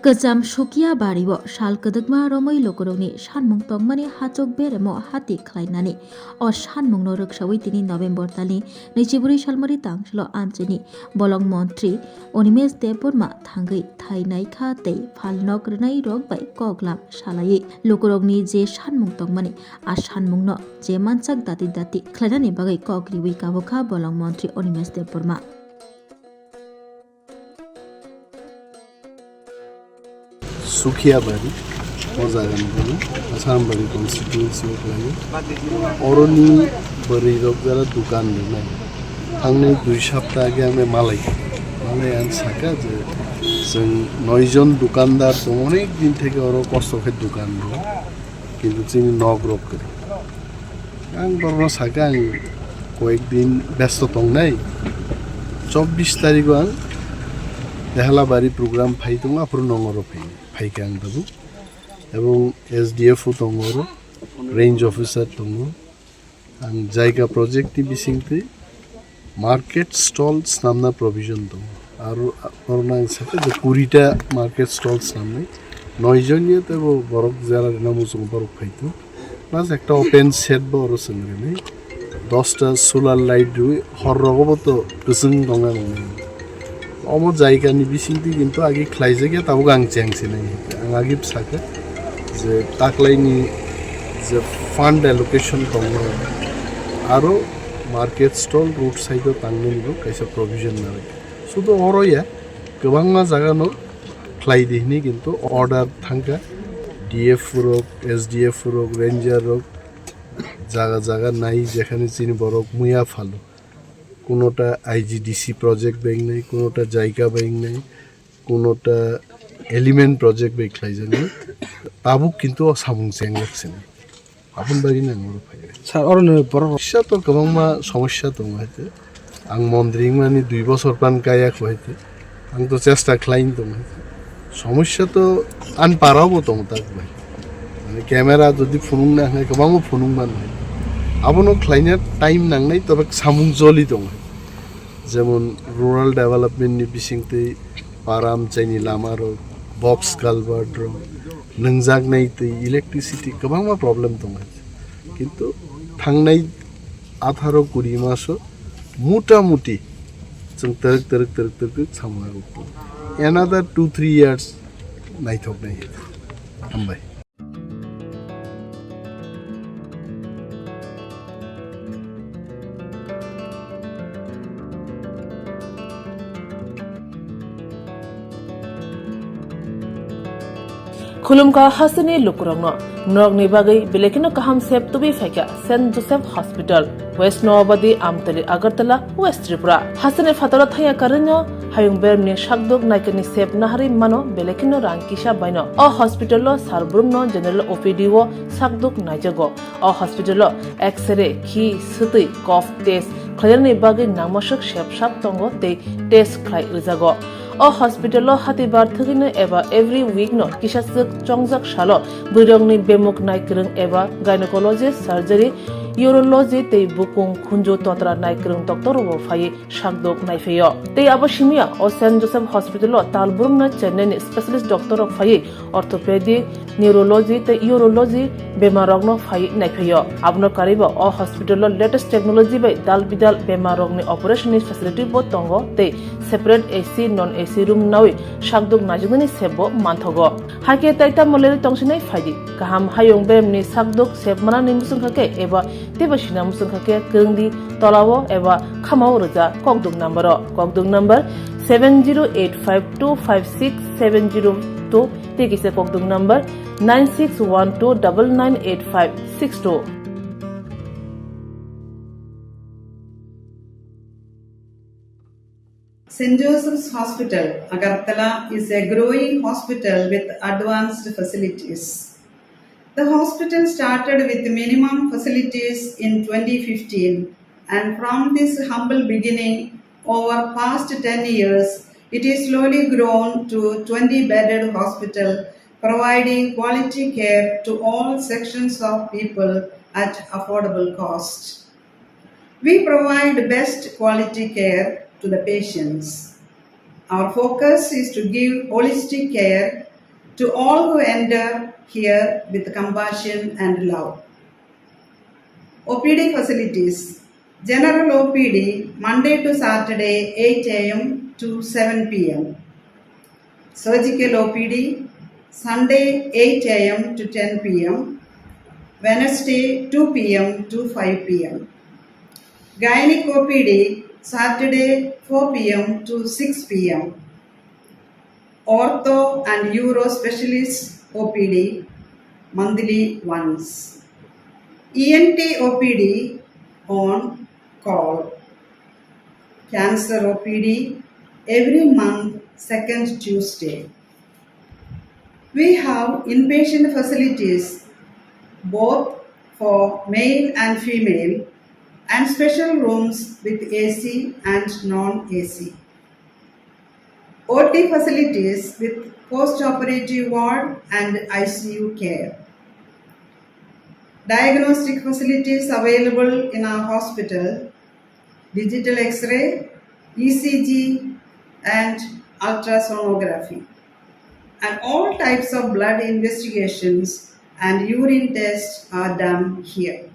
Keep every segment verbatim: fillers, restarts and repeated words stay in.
Kwcham Sukia bario sal kwdwkma romwi lukurokni sanmung tongmani hachuk beremo hati khlainani. O sanmungno rwksawi tini November talni naichibrwi salmari tangsalo amchaini bolong montri Animesh Debbarma thangwi thai naikha tei phalnok rwnairok bai koklam salaiwi lukurokni je sanmung tongmani, a sanmungno je mansak dati dati khlainani bagwi kok riwi kabukha bolong montri Animesh Debbarma. Sukhiabari, o jagani buno Asarambari constituency o khlaio. Oroni bwrwi rok jara dukan rwnai. Thangnai dui sapta age ang malai. Malai ang saka je chwng noi jon dukandar tongo, onek din theke oro kosto khe dukan rwo. Kintu chini nok rok kwrwi. Ang borokno sakha ang koyek din besto tongnai. Chobbish tarigo ang Dehalabari program phai tongo, aphuru nongoro phai, phaikha ang tabuk. Ebong S D F o tongo oro, range officer tongo. Ang jaiga project ni bisingtwi market stall snamna provision tongo. Aro, aro nang sakha je kurita market stall snamnai. Noi jon ye tebo borok jera rina muchungo borok phai tongo. Plus ekta open shed bo oro chwng rinai. Dosta solar light rwi hor rogo bo to kwchwng tongna nangmani. Omo jaiga ni bisingtwi kintu agi khlaijak ya, tabuk ang cheng sinai. Ang agi bwsakhe je taklaini je fund allocation tongnai aro market stall road side o tangnani bo kaisa provision nanai. Sudo oro ya, kwbangma jaga no khlai di hwnwi kintu order thangkha D F rok, S D F rok, ranger rok, jaga jaga nai jekhani chini borok muya phalo. Kunota I G D C project bai wngnai, kunota jaiga bai wngnai, kunota element project bai khlaijaknai. Tabuk kintu o samung chengjak sini. Aboni bagwi nang oro phai. Sir, oro ni borok rok. Kisa to kwbangma somosya tongo hai khe. Ang mondri wngmani dui bosor pan kaya kho hai khe. Ang to chesta khlaini tongo hai khe. Somosya to ani parao bo tongo tak bai. Mane camera jodi phunukna hai kwbangma phunuk man hai. Abono khlaina time nangnai, tobe samung joli tongo hai. Jemon rural development ni bisingtwi para amchaini lama rok, box culvert rok, nungjaknai twi, electricity kwbangma problem tongo hai. Kintu thangnai atharo kuri maso mutamuti chwng twrwk twrwk twrwk twrwk twrwk samung tongo. Another two three years naithoknai. Hambai. Khulumkha hasteni lukurokno, norokni bagwi belai kheno kaham sep tubui phaikha Saint Joseph Hospital, West Noabadi, Amtali, Agartala, West Tripura. Hasteni phataro thangya karwino hayung beremni sakduk naikani sep naharwi mano belai kheno rang kisa baino. O hospital o sal brumno general O P D o sakduk naijago. O hospital o X-ray, khi, swtwi, cough test khlainani bagwi nangmaswk sepsak tongo tei test khlai rwjago. O hospital o hatibar thwgwino eba every week no kisaswk chongjak salo bwrwirokni bemuk naikwrwng eba gynecology, surgery, urology tei bukung khunju totra naikwrwng doctor rokbo phaiwi sakdok naiphaio. Tei abo simiya o Saint Joseph Hospital o tal brumno Chennai ni specialist doctor rok phaiwi orthopedic, neurology tei urology bemar rokno phaiwi naiphaio. Abono karwibo o hospital o latest technology bai dal bidal bemar rokni operation ni facility bo tongo tei separate A C, non A C room nawi sakdok naijaknani sep bo manthogo. Hakhe tai tamo lerwi tongsinai phaidi. Kaham hayung beremni sakdok sep manani muchungkha khe eba teibo sina muchungkha khe kwrwngdi tolao eba khamao rwja kokduk number o. Kokduk number seven zero eight five two five six seven zero two tei kisa kokduk number nine six one two double nine eight five six two. Saint Joseph's Hospital, Agartala is a growing hospital with advanced facilities. The hospital started with minimum facilities in twenty fifteen, and from this humble beginning, over past ten years, it is slowly grown to twenty bedded hospital, providing quality care to all sections of people at affordable cost. We provide best quality care to the patients. Our focus is to give holistic care to all who enter here with compassion and love. O P D facilities. General O P D, Monday to Saturday, eight a m to seven p m. Surgical O P D, Sunday, eight a m to ten p m. Wednesday, two p m to five p m. Gynec O P D, Saturday, four p m to six p m. Ortho and Uro Specialist O P D, monthly once. E N T O P D on call. Cancer O P D every month, second Tuesday. We have inpatient facilities both for male and female and special rooms with A C and non-A C. O T facilities with post-operative ward and I C U care. Diagnostic facilities available in our hospital, digital X-ray, E C G, and ultrasonography. And all types of blood investigations and urine tests are done here.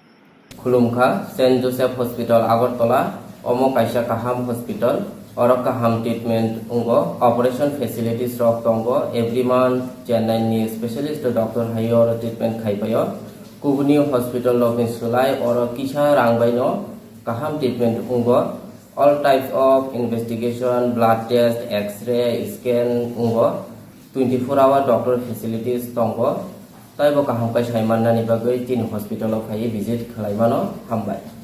Khulumkha, Saint Joseph Hospital Agartala, omo kaisa kaham hospital, oro kaham treatment wngo, operation facilities rok tongo, every month Chennai ni specialist doctor hai oro treatment khai paio. Kubuni hospital rok ni sulai oro kisa rang bai no kaham treatment wngo, all types of investigation, blood test, X-ray, scan wngo, twenty four hour doctor facilities tongo. Taibo kaham khe sai mannani bagwi chini hospital o phaiwi visit khlai mano. Hambai.